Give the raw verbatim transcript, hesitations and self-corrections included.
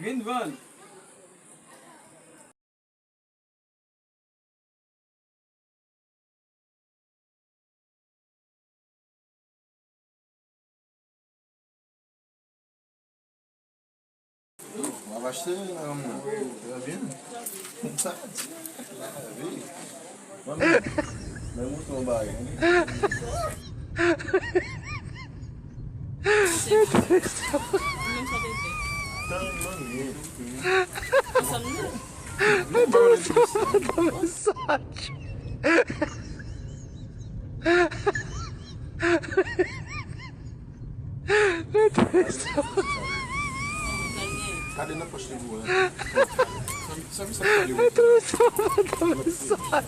Vin vann. W ap achte, um, trè byen. Sa, vi. Mami, mwen montre yon bagay. Ansanm nou. Mwen pa konnen ki sa. Gade nan pòch li pou wè. Sa, sa, sa, sa, sa, sa, sa, sa,